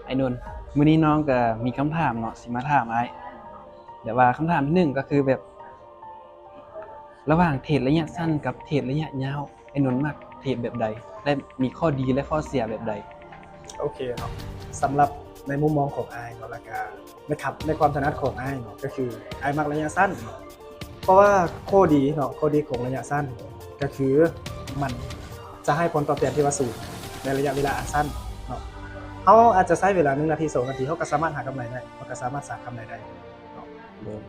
ອ້າຍນົນ ມື້ນີ້ນ້ອງກໍມີຄຳຖາມເນາະ ຊິມາຖາມອ້າຍ ແບບວ່າຄຳຖາມທີໜຶ່ງກໍຄືແບບ ລະຫວ່າງເທຣດໄລຍະສັ້ນກັບເທຣດໄລຍະຍາວ ອ້າຍນົນມັກເທຣດແບບໃດ ແລະ ມີຂໍ້ດີ ແລະ ຂໍ້ເສຍແບບໃດ? ໂອເຄເນາະ ສຳລັບໃນມຸມມອງຂອງອ້າຍເນາະ ແລ້ວກະໃນຄຳ ໃນຄວາມຖະໜັດຂອງອ້າຍເນາະ ກໍຄືອ້າຍມັກໄລຍະສັ້ນເນາະ ເພາະວ່າຂໍ້ດີເນາະ ຂໍ້ດີຂອງໄລຍະສັ້ນກໍຄືມັນຈະໃຫ້ຜົນຕອບແທນທີ່ວ່າສູງໃນໄລຍະເວລາອັນສັ້ນເນາະ. ເຮົາອາດຈະໃຊ້ເວລາໜຶ່ງນາທີ ສອງນາທີ ເຮົາກໍສາມາດຫາກຳໄລໄດ້ ເຮົາກໍສາມາດສ້າງກຳໄລໄດ້ເນາະ. ໂດຍ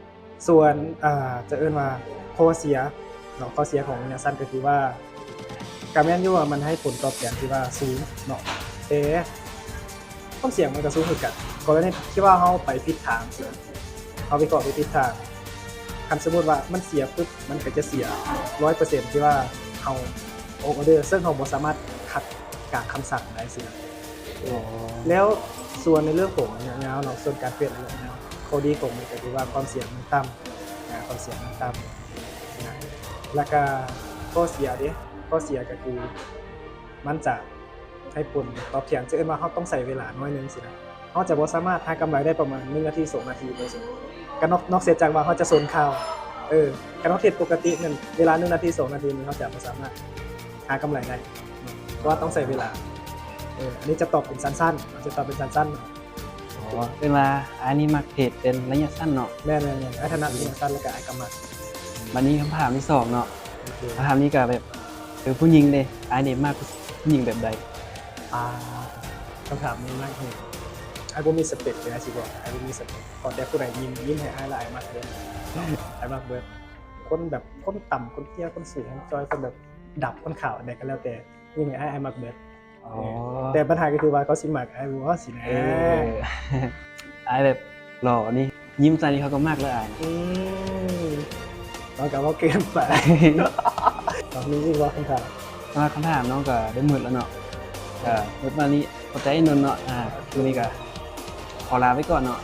ສ່ວນ ອ່າ ຈະເອີ້ນວ່າຂໍ້ເສຍເນາະ ຂໍ້ເສຍຂອງໄລຍະສັ້ນກໍຄືວ່າ ກໍແມ່ນຢູ່ວ່າມັນໃຫ້ຜົນຕອບແທນທີ່ວ່າສູງເນາະ ແຕ່ຄວາມສ່ຽງມັນກໍສູງຄືກັນ ກໍລະນີທີ່ວ່າເຮົາໄປຜິດທາງ ເຮົາວິເຄາະໄປຜິດທາງ ຄັນສົມມຸດວ່າມັນເສຍປຶບ ມັນກໍຈະເສຍຮ້ອຍເປີເຊັນທີ່ວ່າເຮົາອອກອໍເດີ ເຊິ່ງເຮົາບໍ່ສາມາດຂັດການຄຳສັ່ງໄດ້ຊີ້ນະ. ອໍ ແລ້ວສ່ວນໃນເລື່ອງຂອງໄລຍະຍາວເນາະ ສ່ວນການເທຣດໄລຍະຍາວ ຂໍ້ດີຂອງມັນກໍຄືວ່າຄວາມສ່ຽງມັນຕ່ຳ ອ່າ ຄວາມສ່ຽງມັນຕ່ຳນະ ແລ້ວກະຂໍ້ເສຍເດ ຂໍ້ເສຍກໍຄືມັນຈະໃຫ້ຜົນຕອບແທນ ຈະເອີ້ນວ່າເຮົາຕ້ອງໃຊ້ເວລາໜ້ອຍໜຶ່ງຊີ້ນະ ເຮົາຈະບໍ່ສາມາດຫາກຳໄລໄດ້ປະມານໜຶ່ງນາທີ ສອງນາທີເລີຍ ກໍນອກ ນອກເສຍຈາກວ່າເຮົາຈະຊົນຂ່າວ ເອີ ຄັນເຮົາເທຣດປົກກະຕິນັ້ນ ເວລາໜຶ່ງນາທີ ສອງນາທີນີ້ ເຮົາຈະບໍ່ສາມາດຫາກຳໄລໄດ້ ເພາະວ່າຕ້ອງໃຊ້ເວລາ. ເອີ ອັນນີ້ຈະຕອບເປັນສັ້ນໆ ຈະຕອບເປັນສັ້ນໆ. ອໍ ເອີ້ນວ່າອ້າຍນີ້ມັກເທຣດເປັນໄລຍະສັ້ນເນາະ? ແມ່ນໆໆ ອ້າຍຖະໜັດໄລຍະສັ້ນ ແລ້ວກະອ້າຍກໍມັກ. ບັດນີ້ຄຳຖາມທີສອງເນາະ ໂອເຄ ຄຳຖາມນີ້ກໍແບບ ເອີ ຜູ້ຍິງເດ ອ້າຍນີ້ມັກຜູ້ຍິງແບບໃດ? ອ່າ ຄຳຖາມນີ້ມັກແຮງ ອ້າຍບໍ່ມີສະເປັກເລີຍ ອ້າຍຊິບອກ ອ້າຍບໍ່ມີສະເປັກ ຂໍແຕ່ຜູ້ໃດຍິ້ມ ຍິ້ມໃຫ້ອ້າຍແລ້ວ ອ້າຍມັກເບິດ ອ້າຍມັກເບິດ ຄົນແບບ ຄົນຕ່ຳ ຄົນເຕ້ຽ ຄົນສູງ ຄົນຈ່ອຍ ຄົນແບບດຳ ຄົນຂາວ ອັນໃດກໍແລ້ວແຕ່ ຍິ້ມໃຫ້ອ້າຍ ອ້າຍມັກເບິດ. ອໍ ເອີ ແຕ່ບັນຫາກໍຄືວ່າເຂົາຊິມັກອ້າຍບໍ່ຊີ້ນະ. ເອີ ອ້າຍແບບຫຼໍ່ນີ້ ຍິ້ມໃສ່ນີ້ເຂົາກໍມັກແລ້ວອ້າຍ. ອືມ ເຮົາກໍເວົ້າເກີນໄປ. ມີອີກບໍ່ຄຳຖາມ? ສຳລັບຄຳຖາມນ້ອງກໍໄດ້ໝົດແລ້ວເນາະ ກໍໝົດມານີ້ ຂອບໃຈອ້າຍນົນເນາະ. ອ່າ ມື້ນີ້ກໍຂໍລາໄປກ່ອນເນາະ.